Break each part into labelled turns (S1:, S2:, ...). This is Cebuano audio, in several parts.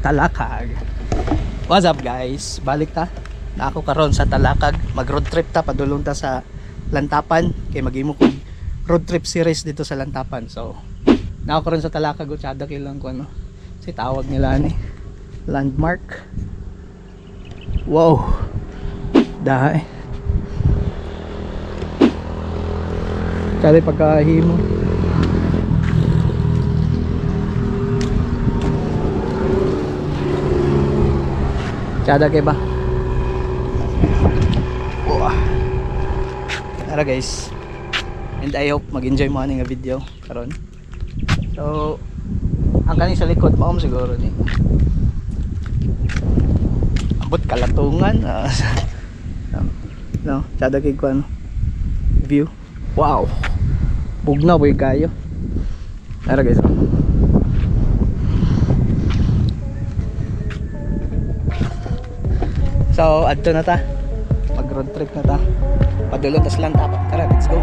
S1: Talakag. What's up, guys? Balik ta. Na ako karon sa Talakag. Mag road trip ta, padulong ta sa Lantapan kay maghimo kog road trip series dito sa Lantapan. So, na ako karon sa Talakag, tsada kay lang ko ano. Si tawag nila ni landmark. Wow. Dahay. Tsada pagkahimo. Tsada kay ba? Wow. Tara, guys. And I hope mag-enjoy mo ani nga video karon. So, ang kaning sa likod maom siguro ni. Ambot kalatungan. Ah, no, tsada kay kuan view. Wow. Bugnaw boy kayo. Tara, guys, oh. So, adto na ta. Mag road trip na ta. Padulong tas lang tapat. Tara, let's go.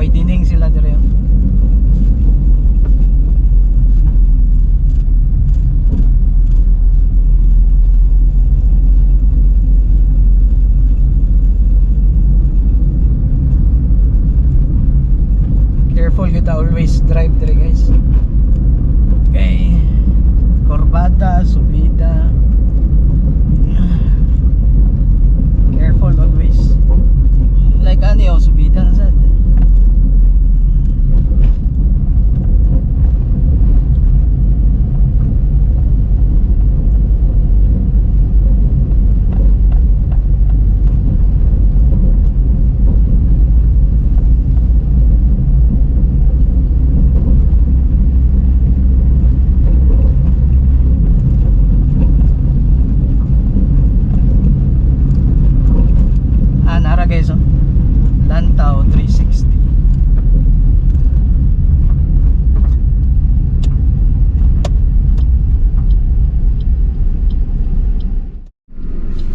S1: Nag-widening sila dire, oh. Careful kita, always drive dire, guys. Okay. Kurbada, subida. Careful always. Like ano yun, subida na sad. Ah, nara guys, oh. Lantaw 360.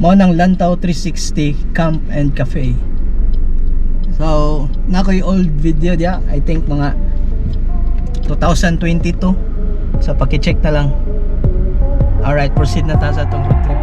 S1: Mao nang Lantaw 360 Camp and Cafe. So, naa ko'y old video diya. I think mga 2022. So, paki-check na lang. Alright, proceed na ta sa atong road trip.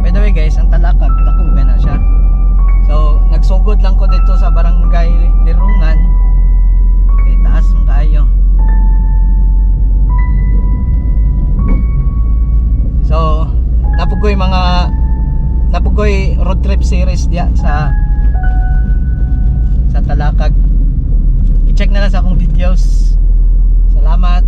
S1: By the way guys, ang Talakag, dako ba na siya. So, nagsugod lang ko dito sa Barangay Lirungan. Kay taas man kaayo. So, naa pugoy road trip series diya sa Talakag. I-check na lang sa akong videos. Salamat.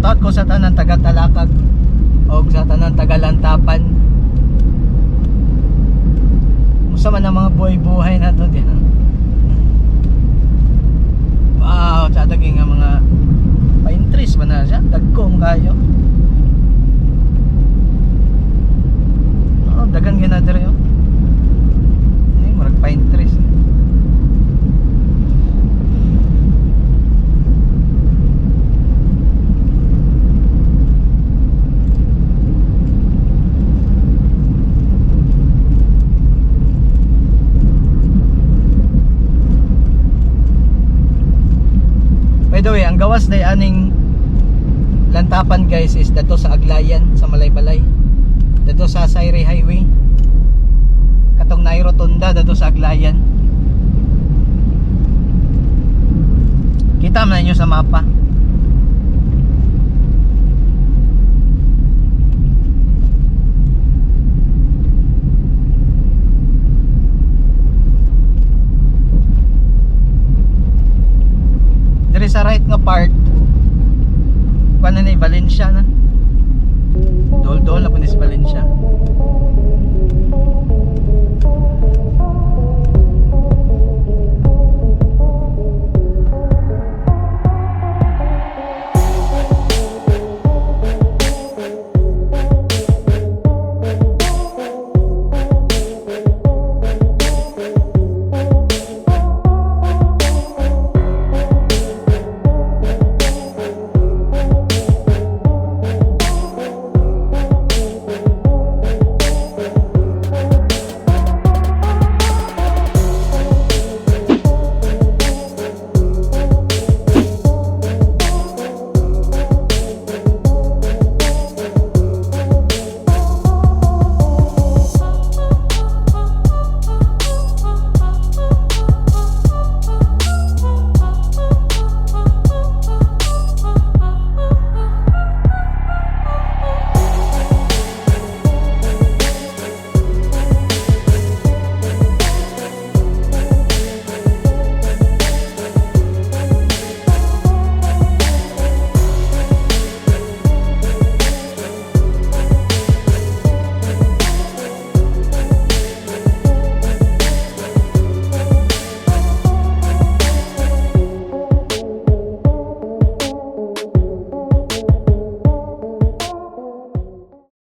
S1: Shoutout ko sa tanan taga Talakag og sa tanan taga Lantapan. Musa man ang mga buhay-buhay na to diha. Wow, tsada nga mga pine trees ba na siya? Dagko kayo. Oh, dagan gyud na diri oh. Ay, murag pine trees. By the way, ang gawas day aning Lantapan, guys, is dato sa Aglayan sa Malaybalay. Dato sa Sayre Highway. Katong naay rotonda dato sa Aglayan. Kita man ninyo sa mapa. Diri sa right nga part, kuan na ni Valencia na. Dol-dol na po ni sa Valencia.